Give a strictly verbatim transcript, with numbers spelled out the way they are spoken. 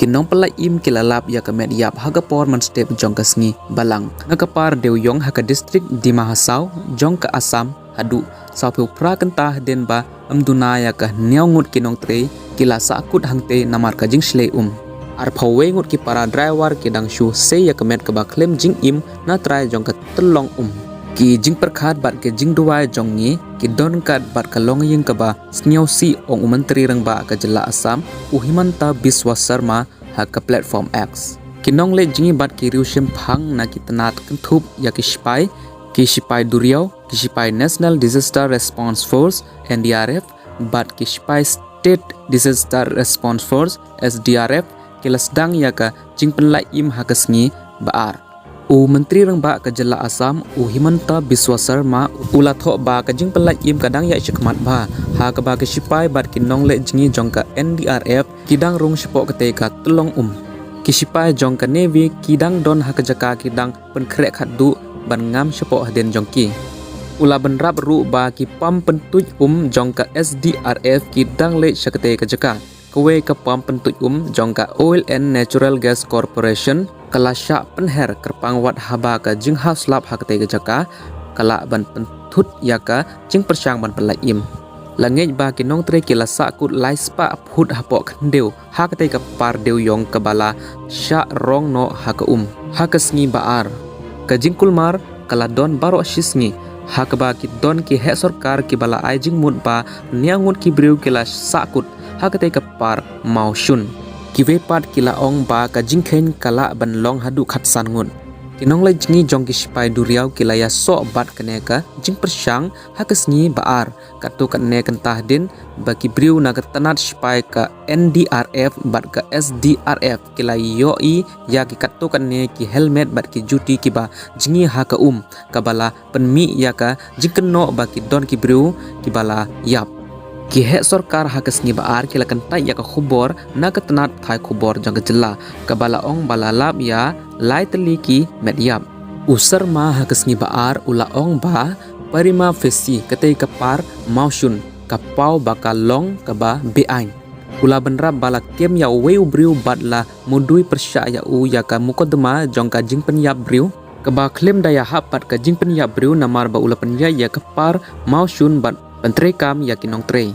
Ki nongpynlait im ki la lap ïa ka met ïap ha ka por mynstep jong ka sngi Balang na ka par Dewiong ha ka district Dima Hasao jong ka Assam haduh sawphew phra kynta hadien ba ym duna ïa ka hynñiew ngut ki nongtrei ki la sahkut hangtei namar ka jingshlei um. Arphew wei ngut ki para driver ki dang shu sei ïa ka met kaba khlem jingim na trai jong ka tyllong um. Ki jingpyrkhat bad ka jingduwai jong ngi ki don ryngkat bad ka longïing kaba sngewsih, ong u Myntri Rangbah ka jylla Assam u Himanta Biswa Sarma ha ka platform X. Ki nongleit jngi bad ki riewshemphang na ki tnat kynthup ïa ki shipai, ki shipai duriaw, ki shipai National Disaster Response Force N D R F bad ki shipai State Disaster Response Force S D R F ki la sdang ïa ka jingpynlait im ha ka sngi ba ar. U Myntri Rangbah ka jylla Assam u Himanta Biswa Sarma u la thoh ba ka jingpynlait im ka dang ïaid shakhmat bha, ha kaba ki shipai bad ki nongleit jngi jong ka N D R F ki dang rung shapoh katei ka tyllong um. Ki shipai jong ka Navy ki dang don ha ka jaka, ki dang pynkhreh khatduh ban ngam shapoh hadien jong ki. U la bynrap ruh ba ki pump pyntuid um jong ka S D R F ki dang leit sha katei ka jaka. Kawei ka pump pyntuid um jong ka Oil and Natural Gas Corporation ka la shah pynher kyrpang wat haba ka jinghaw slap ha katei ka jaka ka lah ban pynthut ïa ka jingpyrshang ban pynlait im. La ngeit ba ki nongtrei ki la sahkut lai spah phut hapoh khyndew ha katei ka par Dewiong kaba la shah rong noh ha ka um ha ka sngi ba ar. Ka jingkulmar ka la don baroh shi sngi, ha kaba ki don ki heh sorkar kiba la ai jingmut ba hynñiew ngut ki briew ki la sahkut ha katei ka par Mawshun. Kiwei pat ki la ong ba ka jingkheiñ ka lah ban long haduh khatsan ngut. Ki nongleit jngi jong ki shipai duriaw ki la ïasoh bad kane ka jingpyrshang ha ka sngi ba ar, katto katne kynta hadien ba ki briew na ka tnat shipai ka N D R F bad ka S D R F ki la ïohi ïa ki katto katne ki helmet bad ki juti kiba jngi ha ka um, kaba la pynmih ïa ka jingkynnoh ba ki don ki briew kiba la ïap. Ki heh sorkar ha ka sngi ba ar ki la kyntait ïa ka khubor na ka tnat pathai khubor jong ka jylla, kaba la ong ba la lap ïa lai tylli ki met ïap. U Sarma ha ka sngi ba ar u la ong ba prima facie katei ka par Mawshun ka paw ba ka long kaba beaiñ. U la bynrap ba la kem ïa uwei u briew bad la mudui pyrshah ïa u ïa ka mukotduma jong ka jingpynïap briew, kaba khlem da ïahap pat ka jingpynïap briew namar ba u la pynïaid ïa ka par Mawshun bad pyntreikam ïa ki nongtrei.